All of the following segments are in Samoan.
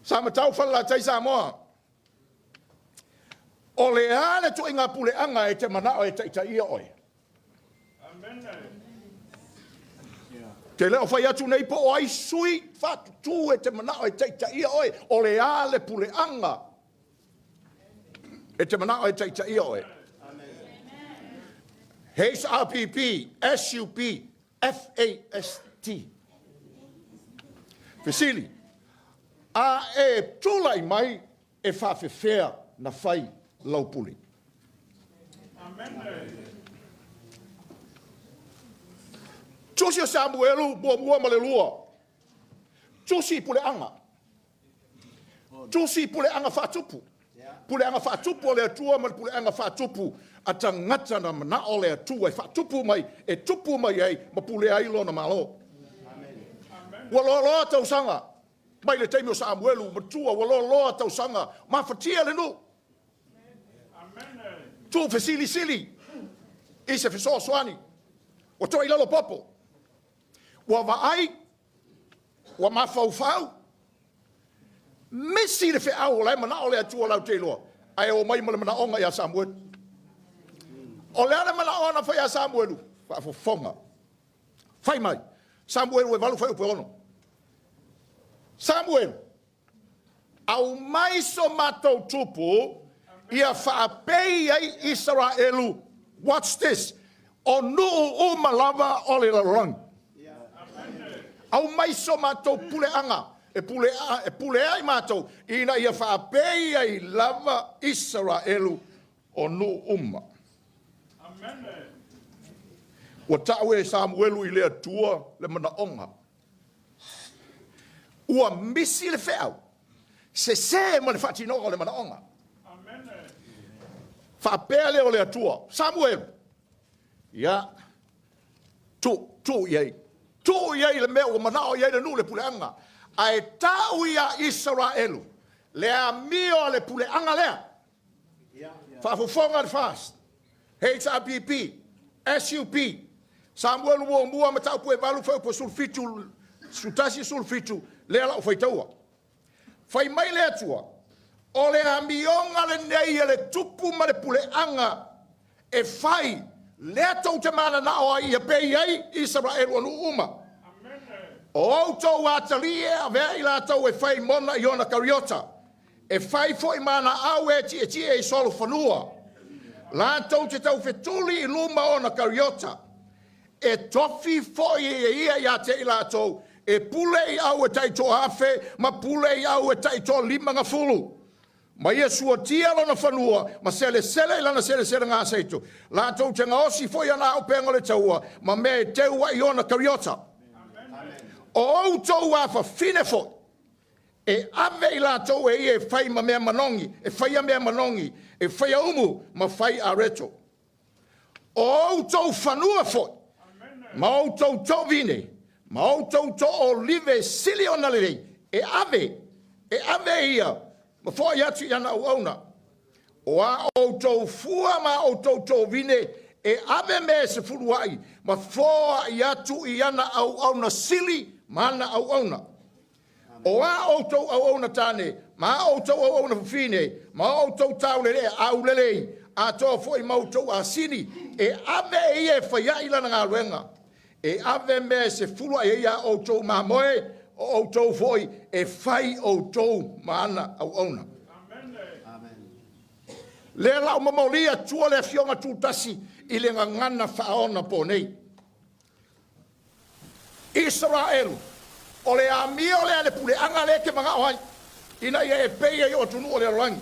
Samatau Falelatai Samoa, o le a le ituaiga puleaga e te manao e taitaia oe? Te le o fai atu nei po o ai sui faatutu e te manao e taitaia oe. O le a le puleaga e te manao e taitaia oe? HRPP, SUP, FAST. Fesili, a e tulai mai e faafefea na fai lau pule? Tusi o Samuelu 1 ma le 2. Tusi i puleaga. Tusi i puleaga faatupu. Puleaga faatupu o le Atua ma le puleaga faatupu a tagata na manao le Atua e faatupu mai, e tupu mai ai ma pulea ai lona Malo. Ua loaloa tausaga mai le taimi o Samuelu matua, ua loaloa tausaga mafatia le nuu. Tuu fesilisili i se fesoasoani, ua to'i lalo popo, ua vaai, ua mafaufau, misi le feau o la e manao le Atua lau te iloa, ae o mai ma le manaoga ia Samuelu. O le a le manaoga na fai ia Samuelu? Faafofoga. Fai mai, Samuelu e 8 fuaiupu e 6. Samuelu, aumai so matou tupu ia faapei ai Isaraelu, watch this, o nuu uma lava o le lalolagi. Aumai so matou puleaga e pule, e pule ai matou ina ia faapei ai lava Isaraelu o nuu uma. Ua tau e Samuelu i le Atua le manaoga. Ua misi le feau, sese ma le faatinoga o le manaoga. Faapea lea o le Atua, Samuelu, ia, tuu, tuu i ai. Tuu i ai le mea ua manao i ai le nuu le puleaga. Ae tau ia Isaraelu le amio a le puleaga lea. Faafofoga le FAST, HRPP, SUP, Samuelu 1 mataupu e 8 fuaiupu 17, 11, 17, lea la u faitaua. Fai mai le Atua, o le amioga lenei e le tupu ma le puleaga e fai lea tou te mananao ai ia pei ai Isaraelu o nuu uma. O outou atalii e avea i latou e fai mona i ona kariota, e fai foi ma au e tietie i solofanua. Latou te taufetuli i luma ona kariota, e tofi foi e ia ia te i latou, e pule i au e taitoafe ma pule i au e taitoalimagafulu. Ma ia suatia lona fanua, ma selesele i lana selesele gaseito. Latou te gaosi foi ana auupega o le taua, ma mea e teu ai ona kariota. O outou afafine foi, e ave i latou e ia e fai ma mea manogi, e faia mea manogi, e faia umu ma fai areto. O outou fanua foi, ma outou toovine, ma outou toolive sili ona lelei, e ave, e ave ia, ma foai atu i ana auauna. O a outou fua ma outou toovine, e ave mea e sefulu ai, ma foai atu i ana auauna sili ma ana auauna. O a outou auauna tane, ma a outou auauna fafine, ma a outou taulelea aulelei, atoa foi ma outou asini, e ave e ia e faiai lana galuega. E ave mea e sefulu ai e ia outou mamoe, o outou foi e fai outou ma ana auauna. Lea la o momoli atua le afioga tutasi i le gagana faaona po nei. Isaraelu, o le amio lea le puleaga lea e te manao ai, ina ia e pei ai o atunuu o le lalolagi.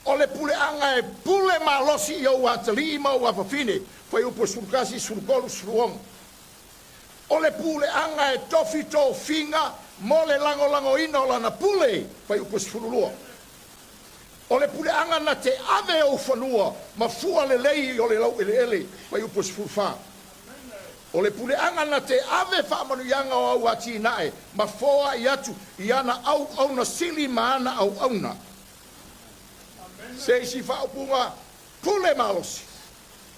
O le puleaga e pule malosi i ou atalii ma ou afafine, fuaiupu e 11, 13, 16. O le puleaga e tofi tofiga mo le lagolagoina o lana pule, fuaiupu e 12. O le puleaga na te ave ou fanua ma fua lelei o le laueleele, fuaiupu e 14. O le puleaga na te ave faamanuiaga o au atinae ma foai atu i ana auauna sili ma ana auauna. Se isi faaupuga, pule malosi,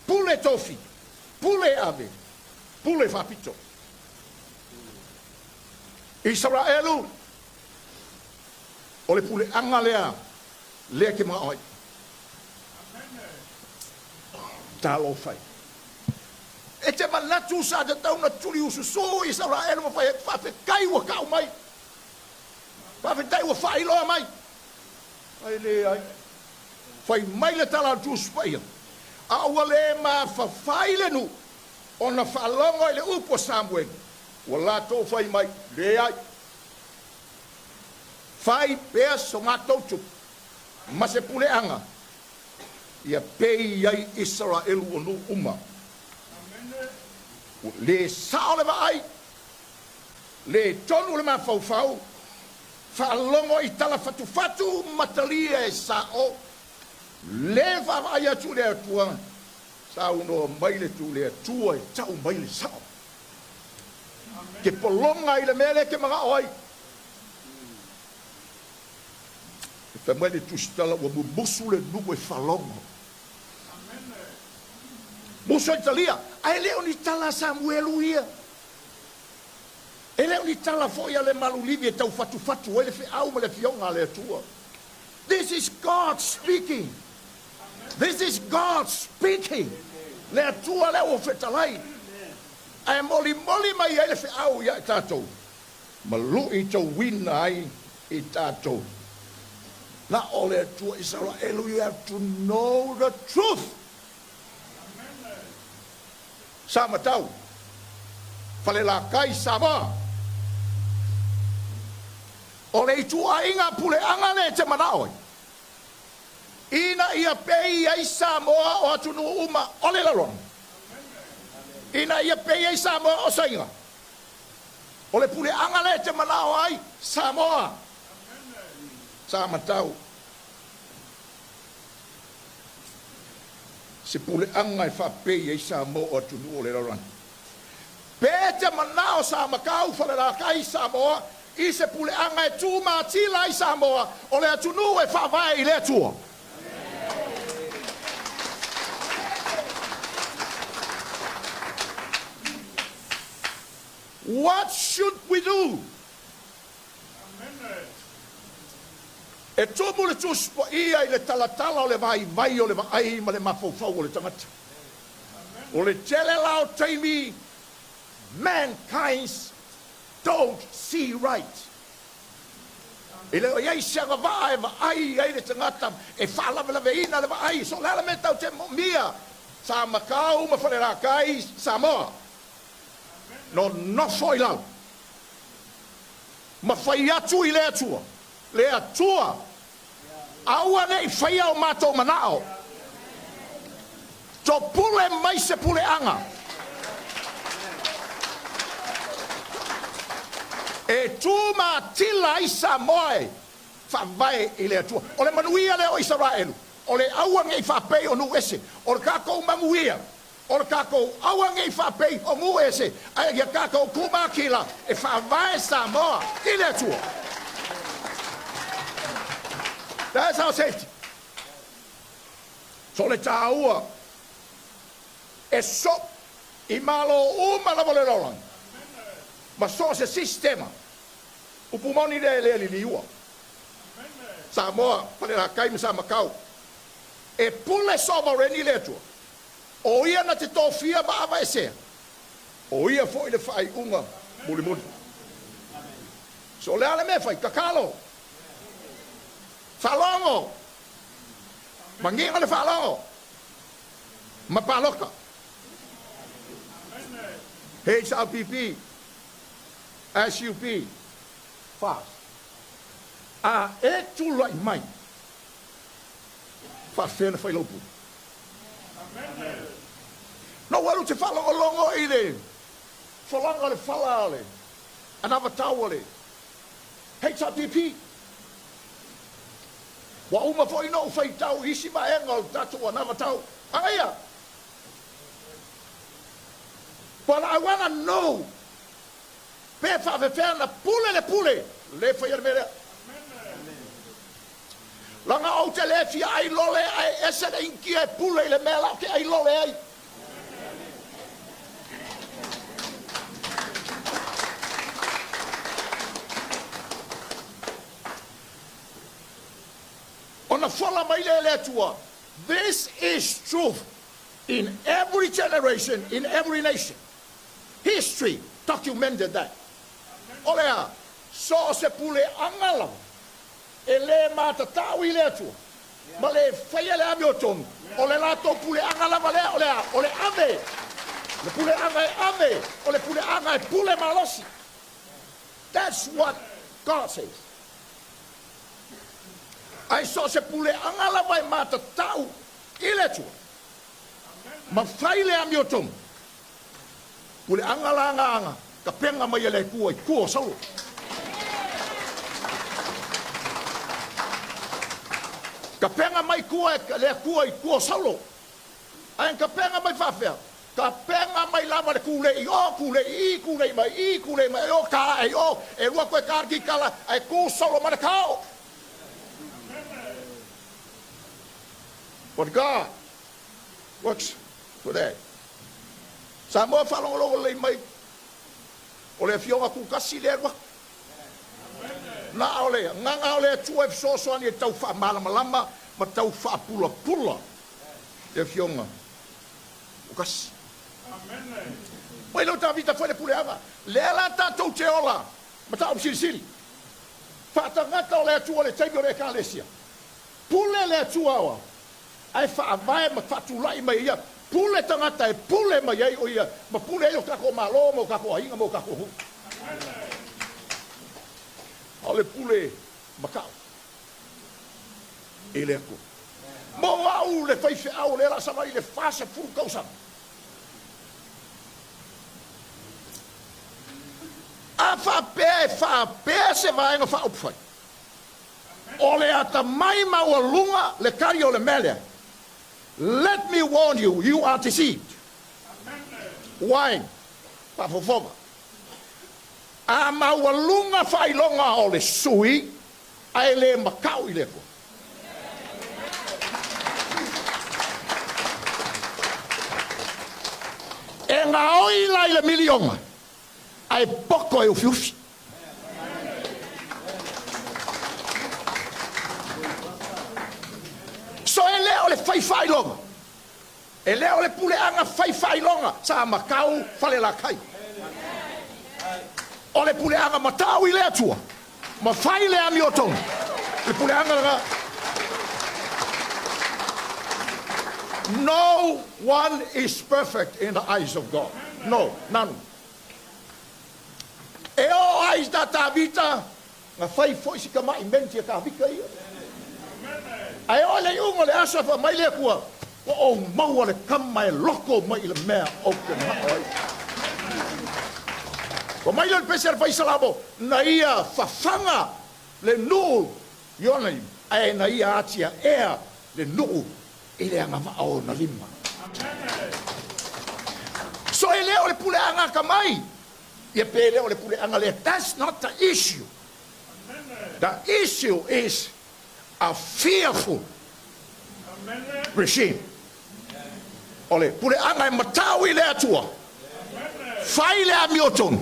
pule tofi, pule ave, pule faapito. Isaraelu, O le puleaga lea lea e te manao ai. Talofa e. E te manatu sa tatau ona tuliususu Isaraelu ma fai atu, Faafetai ua tau mai. Faafetai ua faailoa mai. Ae leai. Fai mai le tala a le Tusi Paia, A ua le mafafai le nuu ona faalogo i le upu a Samueli, ua latou fai mai, Leai. Fai pea so matou tupu ma se puleaga ia pei ai Isaraelu o nuu uma. Ua le sao le vaai, le tonu le mafaufau, faalogo i tala fatufatu ma talia e sao, le vaavaai atu i le Atua, saunoa mai le tu le Atua e tau mai le sao. Ke pologa i le mea lea e te manao ai. E fai mai le Tusitala ua mumusu le nuu e faalogo. Musu ai talia, ae le o ni tala a Samuelu ia. E le o ni tala foi a le Malulivi e taufatufatu ai le feau ma le Afioga a le Atua. This is God speaking. This is God speaking. Le Atua lea ua fetalai. Ae molimoli mai ai le feau ia i tatou, ma luitauina ai i tatou. Na o le Atua Isaraelu, you have to know the truth. Samatau, Falelatai, Samoa. O le ituaiga puleaga lea e te manao ai, ina ia pei ai Samoa o atunuu uma o le lalolagi, ina ia pei ai Samoa o Saina. O le puleaga lea e te manao ai, Samoa. Samatau. Se puleaga e faapei ai Samoa o atunuu o le lalolagi. Pe te manao Samatau, Falelatai, Samoa i se puleaga e tumatila ai Samoa o le atunuu e faavae i le Atua. What should we do? E tumu le Tusi Paia i le talatala o le vaivai o le vaai ma le mafaufau o le tagata. O le tele la o taimi, mankind's don't see right. E le o i ai se agavaa e vaai ai le tagata e faalavelaveiina le vaai. So o le a le mea tau te moomia? Samatau ma Falelatai, Samoa. Nonofo i lalo ma fai atu i le Atua, Le Atua, aua ne i faia o matou manao, topule mai se puleaga e tumatila ai Samoa e faavae i le Atua. O le manuia lea o Isaraelu, o le aua ne i faapei o nuu ese, o le tatou manuia O le tatou aua nei faapei o nuu ese, ae ia tatou tumatila e faavae Samoa i le Atua. That's our safety. So le taua e so i malo uma lava o le lalolagi ma so o se sistema. Upu moni lea e le liliua. Samoa, Falelatai ma Samatau e pule sovereign le Atua. O ia na te tofia ma aveesea, o ia foi le faaiuga mulimuli. So o le a le mea e fai? Tatalo. Faalogo. Manino le faalogo. Ma palota. HRPP, SUP, FAS. A e tulai mai, faafefea ona fai lau pule? Na ou alu ou te faalogologo i le folaga o le fala o le anavatau a le HRPP. Ua uma foi ona ou faitau i isi vaega o le tatou anavatau. Agaia! But I wanna know pe faafefea ona pule le pule le faia le mea lea. Leaga ou te le fia ailole ae ese le Initia e pule i le mea la ou te ailole ai. Ona fola mai lea e le Atua, This is truth in every generation, in every nation. History documented that. O le a? So o se puleaga lava e le matatau i le Atua ma le faia le amiotonu, o le latou puleaga lava lea, o le a? O le ave. Le puleaga e ave, o le puleaga e pule malosi. That's what God says. Ae so o se puleaga lava e matatau i le Atua ma fai le amiotonu, puleaga la agaga tapena mai e le Atua i tua o Saulo. Tapena mai tua e le Atua i tua o Saulo. Ae na tapena mai faafefea? Tapena mai lava le tulei i o, tulei i i, tulei mai i i, tulei mai i o, ta ae i o, e lua toe ta le kikala, ae tu Saulo ma le kao. But God works for that. Samoa faalogologo lelei mai, o le Afioga Tutasi lea e alu atu. Na o le agaga o le Atua e fesoasoani e tau faamalamalama ma tau faapulapula le Afioga Tutasi. Mai lou Tavita foi le puleaga, lea la tatou te ola mataupu silisili. Faatagata o le Atua le taimi o le Ekalesia. Pule le Atua aoao, ae faavae ma faatulai mai e ia pule tagata e pule mai ai o ia ma pule ai o tatou Malo ma o tatou aiga ma o tatou nuu. A o le pule matau e le Atua. Mo au le faifeau o lea la savali le 40 tausaga. A faapea e faapea se Vaega Faaupufai, o le atamai maualuga le tali o le mea lea, Let me warn you, you are deceived. Why? Faafofoga. A maualuga faailoga o le sui, ae le matau i le Atua. E gaoi la i le miliona, ae poto e ufiufi. So e le o le fai faailoga, e le o le puleaga fai faailoga sa matau Falelatai. O le puleaga matau i le Atua ma fai le amiotonu, le puleaga lena. No one is perfect in the eyes of God. No, none. E oo ai i tā Tavita, na fai foi si tama'i menti a Tavita ia. Ae oo i le iuga o le aso e fai mai le Atua, Ua ou maua le tama e loko mai i le mea ou te manao ai. Fai mai lea o le pese a le Faisalamo, Na ia fafaga le nuu i ona lima, ae na ia atiaea le nuu i le agavaa o ona lima. So e le o le puleaga atamai ia pe le o le puleaga lea, that's not the issue. The issue is a fearful regime. O le puleaga e matau i le Atua, fai le amiotonu,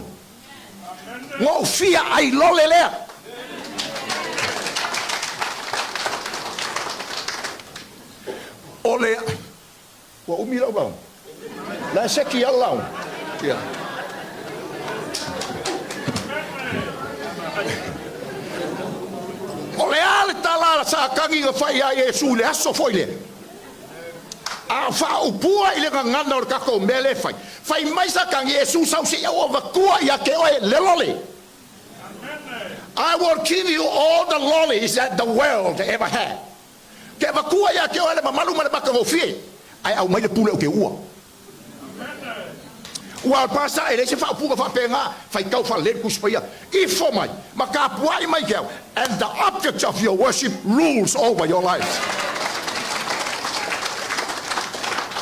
gofia ailole lea. O le Ua umi lau lauga. La e seki au lauga. Ia. O le a le tala a Satani na fai ia Iesu i le aso foi lea? A o faaupua i le gagana o le tatou mea lea e fai. Fai mai Satani, Iesu sau se i au avatua ia te oe le lole. I will give you all the lollies that the world ever had. Ke avatua ia te oe le mamalu ma le matagofie, ae aumai le pule o te ua. Ua o le pasa e leai se faaupuga faapena, faitau faalelei le Tusi Paia, ifo mai ma tapuai mai te au, and the object of your worship rules over your lives.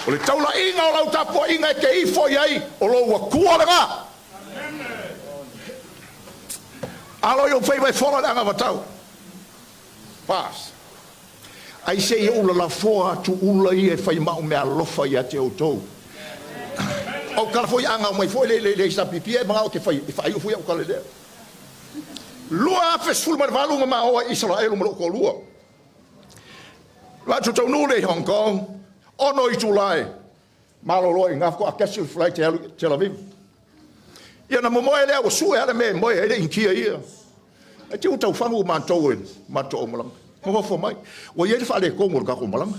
O le taulaiga o lau tapuaiga e te ifo i ai, o lou Atua lena. Alo i ou faiva e fola le anavatau. Pass. Ai se i ou lalafoa atu ula ia e fai ma au meaalofa ia te outou. Ou tala foi a gao mai foi le le le HRPP e manao te fai e faaiu foi au tala lea. 2018 na maoa i Isaraelu ma lou toalua. Matou taunuu lea i Hong Kong, 6 itula e malolo ai i ina faatoa kesi le flight e alu i Tel Aviv. Ia ona momoe lea, ua sue lava le mea e moe ai le Initia ia. Ae te i ua tau fagu matou e le matou aumalaga. Nonofo mai. Ua i ai le faaletonu o le tatou malaga.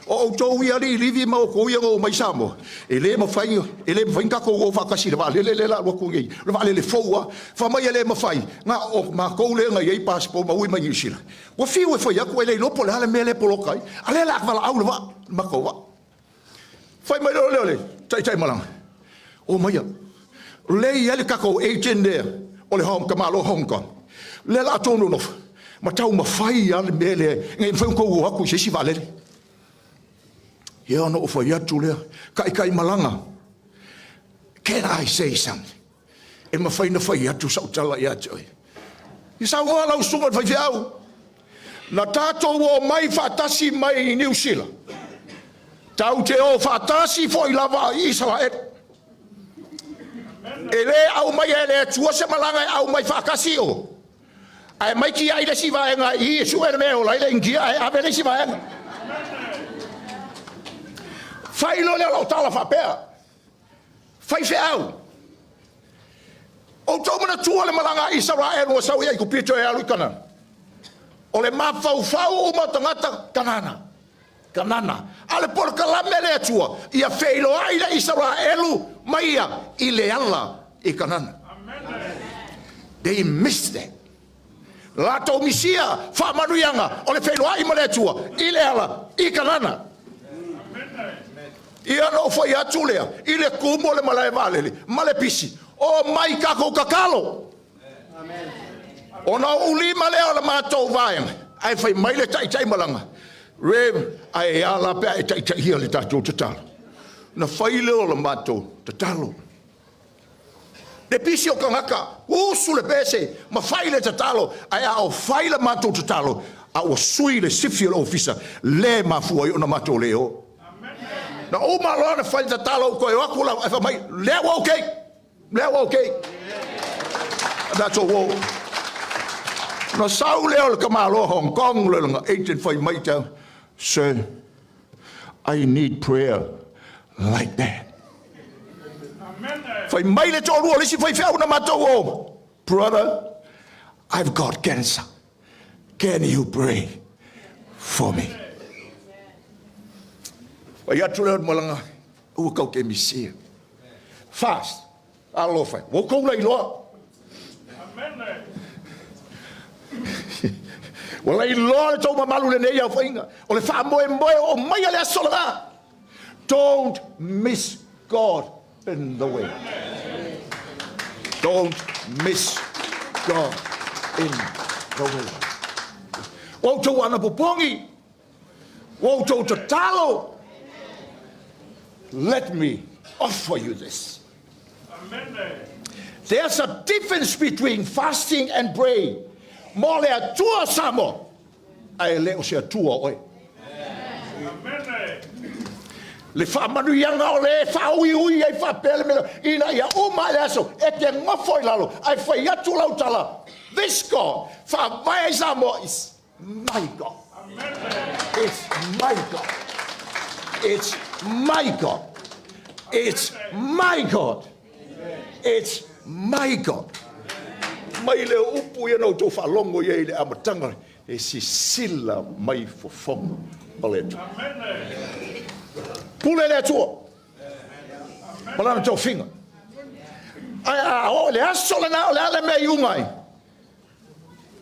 O outou ia alii livi ma outou ia na omai i Samoa, e le mafai, e le mafai ona tatou o faatasi i le vaalele lea o le a alu atu nei, o le vaalele fou lava. Fai mai e le mafai, na o matou lea na i ai passport ma ui mai Niu Sila. Ua fiu e fai atu e le iloa po o le a le mea lea e poloka ai, a o lea o le a valaau le vaa, le matou vaa. Fai mai loa lea o le taitai malaga, omaia, o lea e i ai le tatou agent lea o le Hong, tamaloa Hong Kong, lea o le a outou nonofo ma taumafai lava le mea lea ina ia mafai ona outou o atu i se isi vaalele. Ia ona ou fai atu lea, taitai malaga, can I say something? E mafai ona fai atu sau tala ia te oe. I saunoa lau susuga i le faifeau, na tatou omai faatasi mai i Niu Sila, tatou te o faatasi foi lava i Isaraelu. E le aumaia e le Atua se malaga e aumai faatasi o, ae mai tiai le isi vaega i i e sue le mea e ola ai le Initia ae ave le isi vaega. Fai loa lea o lau tala faapea, faifeau, outou manatua le malaga a Isaraelu ua sau i Aikupito e alu i Kanana? O le mafaufau uma o tagata, Kanana, Kanana. A o le polokalame a le Atua, ia feiloai le Isaraelu ma ia i le ala i Kanana. They missed that. Latou misia faamanuiaga o le feiloai ma le Atua i le ala i Kanana. Ia ona ou fai atu lea i le tumu o le malae vaalele ma le pisi, o mai tatou tatalo. Ona ou lima lea o le matou vaega, ae fai mai le taitai malaga, Rev, ae a la pe a e taitaia le tatou tatalo? Ona fai lea o le matou tatalo. Le pisi o tagata, usu le pese ma fai le tatalo, ae a o fai le matou tatalo, a ua sui le sifi o le ofisa, le mafua ai ona matou le o. Na uma loa ona fai le tatalo, ou toe o atu la, ae fai mai, lea ua okay, lea ua okay. Tatou o. Na sau lea o le tamaloa Hong Kong, le lona agent fai mai te, sir, I need prayer like that. Fai mai le toalua o le isi faifeau na matou o, brother, I've got cancer. Can you pray for me? Fai atu lea o le malaga, ua kau ke misia. Fast, alofa, ua outou lailoa. Ua lailoa le tou mamalu lenei aofaiga. O le faamoemoe o maia le aso lena. Don't miss God in the way. Don't miss God in the way. Ua outou anapopogi, ua outou tatalo. Let me offer you this. There's a difference between fasting and praying. Mo le Atua Samoa, ae le o se Atua oe. Le faamanuiaga o le faauiui ai faapea le mea ina ia uma le aso e te nofo i lalo ae fai atu lau tala, this God faavae ai Samoa is my God. It's my God. It's my God. It's my God. It's my God. Mai le upu ia na outou faalogo i ai i le amataga, e sisila mai fofoga o le Atua. Pule le Atua ma lana tofiga. Ae a oo i le aso lena o le a le mea i uga ai,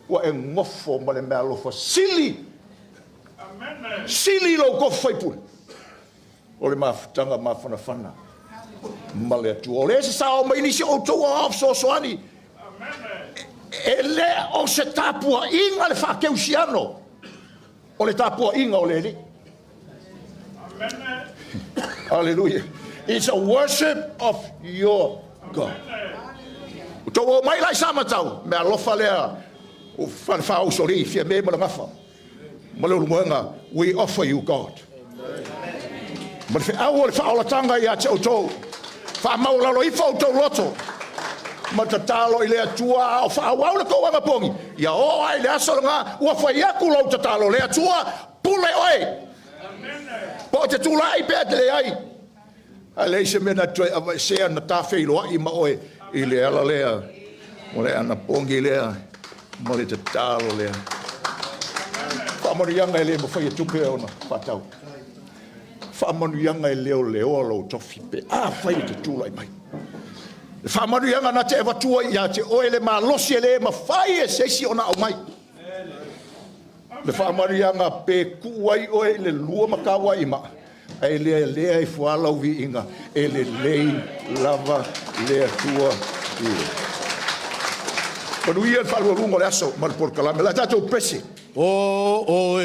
ua e nofo ma le meaalofa sili, sili lou tofu faipule o le mafutaga mafanafana ma le Atua. O lea e sasao mai nisi o outou aoao fesoasoani, e le o se tapuaiga le faakeusiano, o le tapuaiga o le Alii. Hallelujah. It's a worship of your God. Ua tou o mai la i Samatau, mea alofa lea o Falefaausolii, Fiame ma le Gafa, ma le Ulumoega, we offer you God. Ma le feau o le faaolatanga ia te outou, faamaualalo ifo outou loto, ma tatalo i le Atua a o faaauau le tou anapogi, ia oo ai le aso lena, ua fai atu lau tatalo, le Atua, pule oe. Po o te tulai pe e te leai, ae leai se mea na te toe aveesea na ta feiloai ma oe i le ala lea, o le anapogi lea ma le tatalo lea. Faamanuiaga e le mafai e tupe ona faatau. Faamanuiaga e leoleoa lou tofi pe afai e te tulai mai. Le faamanuiaga na te avatua ia te oe le malosi e le mafai e se isi ona aumai. Le faamanuiaga pe tuu ai oe i le lua matauaima, ae lealea ifo lava lau viiga, e lelei lava le Atua i le. Manuia le faalualuga o le aso ma le polokalame. O le a tatou pese. O oe.